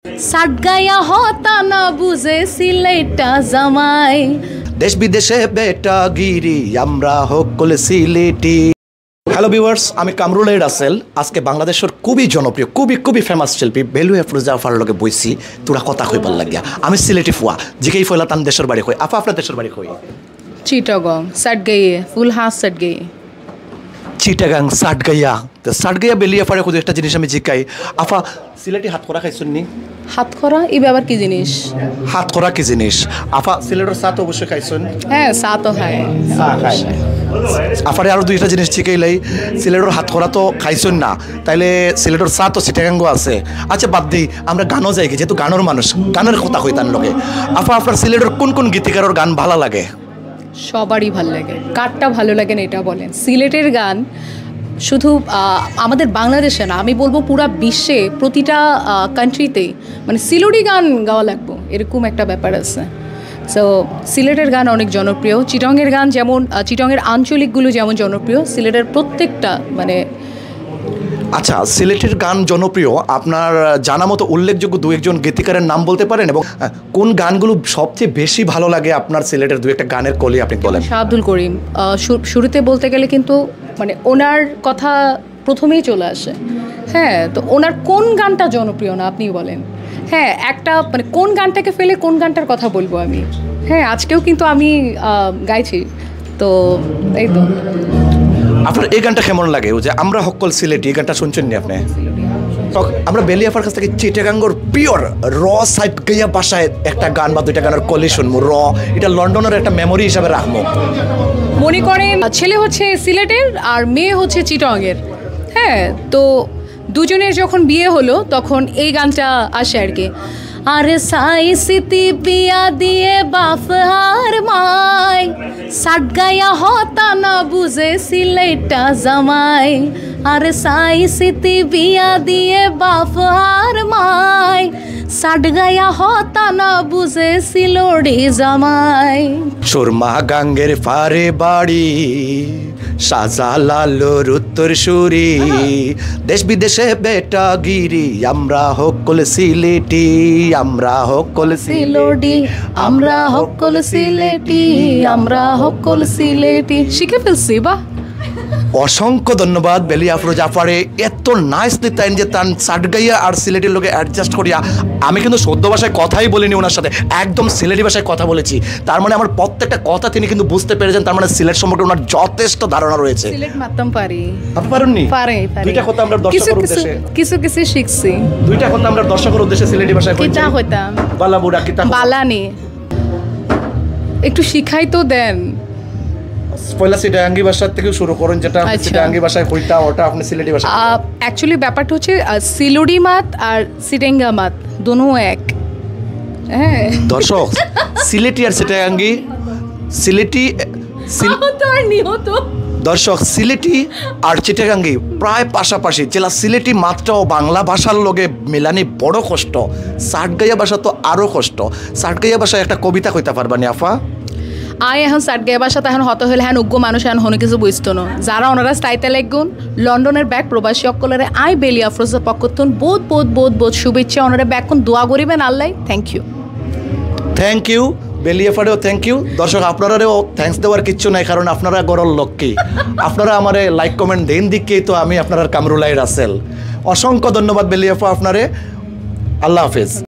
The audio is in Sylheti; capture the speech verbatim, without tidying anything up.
সাতগাইয়া হতা না বুঝে সিলেটা জামাই। দেশ বিদেশে বেটাগিরি, আমরা হকল সিলেটি। হ্যালো ভিউয়ার্স, আমি কামরুলাই রাসেল। আজকে বাংলাদেশের খুবই জনপ্রিয়, খুবই খুবই ফেমাস শিল্পী বেলি আফরোজা আফার লগে বইছি, থুড়া কথা কইবার লাগিয়া। আমি সিলেটি ফুয়া, জিকাই ফয়লা তান দেশের বাড়ি কই। আফা, আপনার দেশের বাড়ি কই? চিটাগং, সাতগাইয়ে, ফুল হাঁস সাতগাইয়ে। চিটাগাং, সাতগাইয়া। তো সাতগাইয়া বেলি আফারে খুদে একটা জিনিস আমি জিকাই। আফা, সিলেটি হাতখরা খাইছইন নি? হাতখরা, ই আবার কি জিনিস? হাতখরা কি জিনিস? আফা, সিলেটর চা তো অবশ্যই খাইছইন। হ্যাঁ, চা তো খাই। চা খাই। আফারে আরো দুইটা জিনিস জিকাইলাই, সিলেটর হাতখরা তো খাইছইন না, তাইলে সিলেটর চা তো চিটাগাঙ্গো আছে। আচ্ছা, বাদ দেই, আমরা গানও যাই কি, যেহেতু গানর মানুষ, গানর কথা কই তান লগে। আফা, আপনার সিলেটর কোন কোন গীতিকারর গান ভালা লাগে? সবারই ভালো লাগে, কারটা ভালো লাগে না এটা বলেন। সিলেটের গান শুধু আহ, আমাদের বাংলাদেশে না, আমি বলবো পুরা বিশ্বে প্রতিটা কান্ট্রিতেই মানে সিলেটি গান গাওয়া লাগবো, এরকম একটা ব্যাপার আছে। তো সিলেটের গান অনেক জনপ্রিয়। চিটংয়ের গান যেমন আহ, চিটংয়ের আঞ্চলিকগুলো যেমন জনপ্রিয়, সিলেটের প্রত্যেকটা মানে আচ্ছা, সিলেটের গান জনপ্রিয়, আপনার আহ, জানা মতো উল্লেখযোগ্য দু একজন গীতিকারের নাম বলতে পারেন এবং আহ, কোন গানগুলো সবচেয়ে বেশি ভালো লাগে আপনার সিলেটের দু একটা গানের কলি আপনি বলেন? শাহ আব্দুল করিম। আহ, শু- শুরুতে বলতে গেলে কিন্তু মানে ওনার কথা প্রথমেই চলে আসে। হ্যাঁ, তো ওনার কোন গানটা জনপ্রিয় না আপনি বলেন? হ্যাঁ, একটা মানে কোন গানটাকে ফেলে কোন গানটার কথা বলবো আমি? হ্যাঁ, আজকেও কিন্তু আমি আহ, গাইছি। তো এই তো। আপনার এই গানটা কেমন লাগে? ওই যে আমরা হকল সিলেটি, এই গানটা শুনছেন নি আপনি? তো আমরা বেলি আফার কাছ থেকে চিটাগাঙ্গর পিওর র সাতগাইয়া ভাষায় একটা গান বা দুইটা গানের কলি শুনবো। র, এটা লন্ডনের একটা মেমোরি হিসাবে রাখবো। মনে করেন ছেলে হচ্ছে সিলেটের আর মেয়ে হচ্ছে চিটাগাংয়ের। হ্যাঁ, তো দুজনের যখন বিয়ে হলো তখন এই গানটা আসে আর কি। আরে সাই সিতি বিয়া দিয়ে বাফ হার মাই, সাতগাইয়া হতা না বুঝে সিলেটা জামাই। আরে সাই সিতি বিয়া দিয়ে বাফ হার মাই, সাতগাইয়া হতা না বুঝে সিলেটি জামাই। সুরমা গাঙ্গের পারে বাড়ি, শাহজালালর উত্তর সুরি। দেশ বিদেশে বেটাগিরি, আমরা হকল সিলেটি, আমরা হকল সিলেটি, আমরা হকল সিলেটি, আমরা হকল সিলেটি। শিখে ফেলছি, বাহ। অসংখ্য ধন্যবাদ বেলি আফরোজা আফারে, এত নাইসলি তাইন যে তান সাতগাইয়া আর সিলেটির লগে অ্যাডজাস্ট করিয়া। আমি কিন্তু শুদ্ধ ভাষায় কথাই বলিনি ওনার সাথে, একদম সিলেটি ভাষায় কথা বলেছি। তার মানে আমার প্রত্যেকটা কথা তিনি কিন্তু বুঝতে পেরেছেন, তার মানে সিলেট সম্পর্কে ওনার যথেষ্ট ধারণা রয়েছে। সিলেট মাততাম পারি। আপনি পারেননি? পারি, পারি। দুইটা কথা আমরা দর্শকের কিছু কিছু, উদ্দেশ্যে। কিছু কিছু শিখছি। দুইটা কথা আমরা দর্শকের উদ্দেশ্যে সিলেটি ভাষায় কিতা কইতে। কইতাম? বালা বুড়া কিতা কইতাম? বালানি। একটু শিখাই তো দেন। পয়লা সিটাগাঙ্গি ভাষার থেকে শুরু করুন, যেটা আচ্ছা। সিটাগাঙ্গি ভাষায় কইতা, ওটা আপনি সিলেটি ভাষায় কইতা। আহ, actually ব্যাপারটা হচ্ছে, আহ, সিলুড়ি মাত আর সিটেঙ্গা মাত দোনো এক। হ্যাঁ। দর্শক, সিলেটি আর সিটাগাঙ্গি, সিলেটি, সিল- আহত আর নিহত। দর্শক, সিলেটি আর চিটাগাঙ্গি প্রায় পাশাপাশি। যেলা সিলেটি মাতটাও বাংলা ভাষার লগে মিলানি বড় কষ্ট, সাতগাইয়া ভাষা তো আরো কষ্ট। সাতগাইয়া ভাষায় একটা কবিতা কইতা পারবা নি আফা? আই এখন সাতগাইয়া ভাষা তো এখন হত হইলে এখন উগ্র মানুষ এখন হনে কিছু বুঝতো না। যারা ওনারা চাইতে লাগগুন, লন্ডনের ব্যাক প্রবাসী অকলরে আই বেলি আফরোজা পক্ষতুন বহুত বহুত বহুত বহুত শুভেচ্ছা। ওনারা ব্যাকুন দোয়া করিবেন Allah. Thank you. Thank you Beli আফারেও, থ্যাংক ইউ। দর্শক, আপনারারেও থ্যাঙ্কস দেওয়ার কিচ্ছু নাই, কারণ আপনারা গরল লক্ষ্মী। আপনারা আমারে লাইক কমেন্ট দেন দিকেই তো আমি আপনারার কামরুলাই রাসেল। অসংখ্য ধন্যবাদ বেলি আফা আপনারে। আল্লাহ হাফেজ।